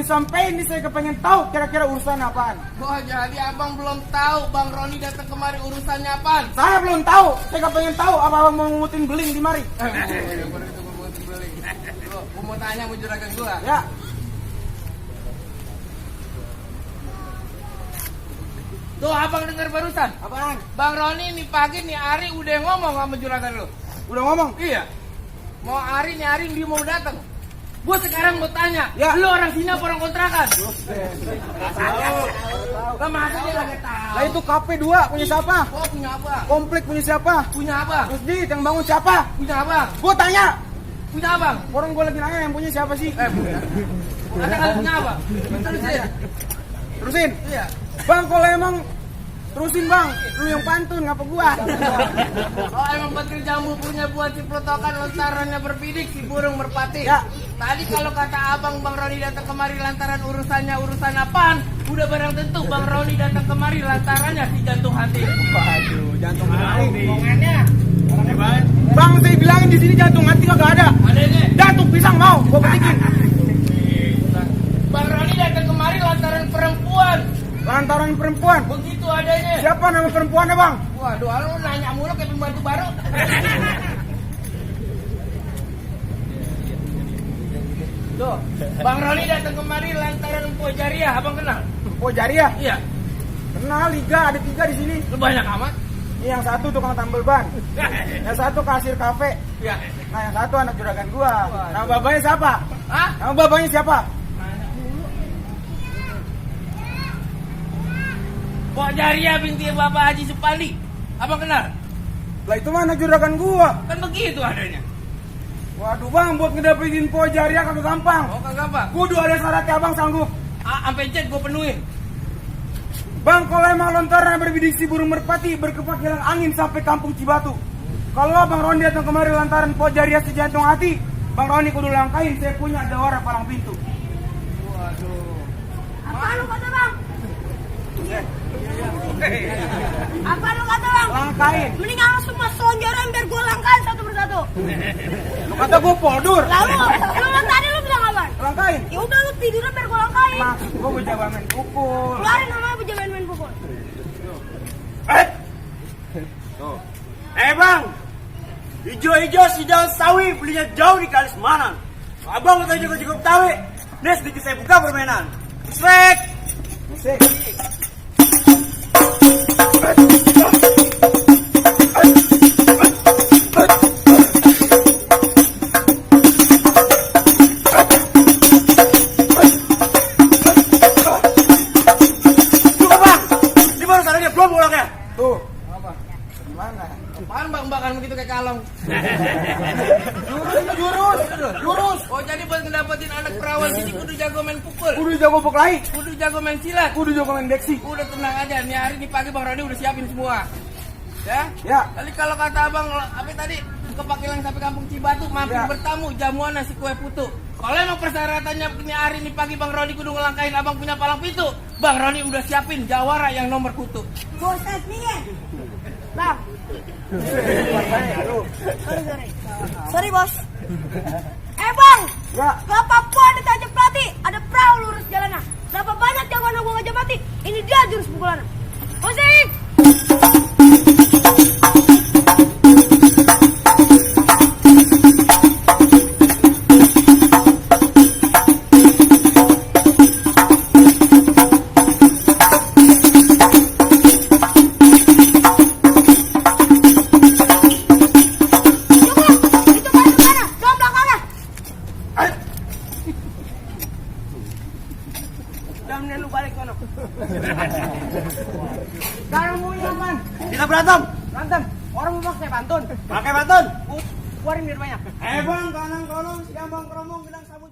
disampaikan nih, saya kepengen tahu kira-kira urusan apaan. Oh, jadi abang belum tahu Bang Roni datang kemari urusannya apaan? Saya belum tahu, saya kepengen tahu apa abang mau ngutin beling di mari. Gua mau tanya mau juragan gua. Ya. Tuh abang dengar barusan. Apaan? Bang Roni nih pagi nih Ari udah ngomong sama juragan lu. Udah ngomong? Iya. Mau Ari nih Ari dia mau datang. Gua sekarang mau tanya, Ya. lu orang sini apa orang kontrakan? Lah masa dia lagi tahu? Lah itu KP2 punya siapa? Oh, punya apa? Komplek punya siapa? Punya apa? Masjid yang bangun siapa? Punya apa? Gua tanya. Punya apa? Orang gua lagi nanya yang punya siapa sih? Ada kali punya apa? Terusin. Terusin. Iya. Bang, kalau emang terusin bang, lu yang pantun ngapa gua? Oh, emang Petir Jambu punya buah ciplotokan lontarannya berbidik si burung merpati. Ya. Tadi kalau kata abang Bang Roni datang kemari lantaran urusannya urusan apaan? Udah barang tentu Bang Roni datang kemari lantarannya si jantung hati. Waduh, jantung hati. Omongannya. Bang, saya bilangin di sini jantung hati kagak ada. Adanya. Jantung pisang mau, gua petikin. Bang Roni datang kemari lantaran perempuan. Lantaran perempuan. Begitu adanya. Siapa nama perempuannya bang? Waduh, lu nanya mulu kayak pembantu baru. Tuh, Bang Roni datang kemari lantaran Empo Jariah, abang kenal? Oh Jariah. Iya. Kenal Liga, ada 3 di sini. Lu banyak amat. Yang satu tukang tambal ban, yang satu kasir kafe, Iya. nah yang satu anak juragan gua. Nama bapaknya siapa? Hah? Nama bapaknya siapa? Pok Jariah binti Bapak Haji Supandi. Abang kenal? Lah itu mah anak juragan gua. Kan begitu adanya. Waduh bang, buat ngedapetin Po Jariah kagak gampang. Oh, kagak apa? Kudu ada syaratnya abang sanggup. Sampai jet gue penuhin. Bang, kalau emang lontaran berbidik si burung merpati berkepak hilang angin sampai kampung Cibatu. Kalau Bang Roni datang kemari lantaran Po Jariah sejantung hati, Bang Roni kudu langkain, saya punya jawara palang pintu. Waduh. Apa lu kata bang? Apa lu kata bang? Langkain. Mending kalau semua selonjoran biar gue langkain satu persatu. Lu kata gua poldur. Lalu, lu tadi lu bilang apa? Langkain. Ya udah lu tidurnya biar gue langkain. Maksud gua berjaga main pukul. Keluarin namanya pejabat main pukul. Bang, hijau-hijau si daun sawi belinya jauh di Kalis Manan. Abang mau tanya cukup tahu. Nih sedikit saya buka permainan. Srek. Musik. Tuh, apa? Gimana? Apaan bang-bakan begitu kayak kalong? Lurus. Oh, jadi buat ngedapetin anak perawan sini kudu jago main pukul. Kudu jago poklai, Kudu jago main silat. kudu jago main beksi. Udah tenang aja, nih hari ini pagi Bang Roni udah siapin semua. Ya? Ya. Tadi kalau kata abang, apa tadi? Kepakilan sampai kampung Cibatu, mampir Ya. bertamu, jamuan nasi kue putu. Kalau emang persyaratannya begini hari ini pagi Bang Roni kudu ngelangkain abang punya palang pintu, Bang Roni udah siapin jawara yang nomor kutu. Bosan nih ya. Bang. Sorry bos. Bang. Ya. Gak apa-apa ada tajam pelatih. Ada perahu lurus jalanan. Berapa banyak jagoan gue ngajak mati. Ini dia jurus pukulan. Musik. Jamnya lu balik kono. Sekarang mau apaan? Kita berantem. Berantem. Orang mau pakai pantun. Pakai batun. Keluarin di rumahnya. Bang, kanan kono, siang bang keromong bilang sabun.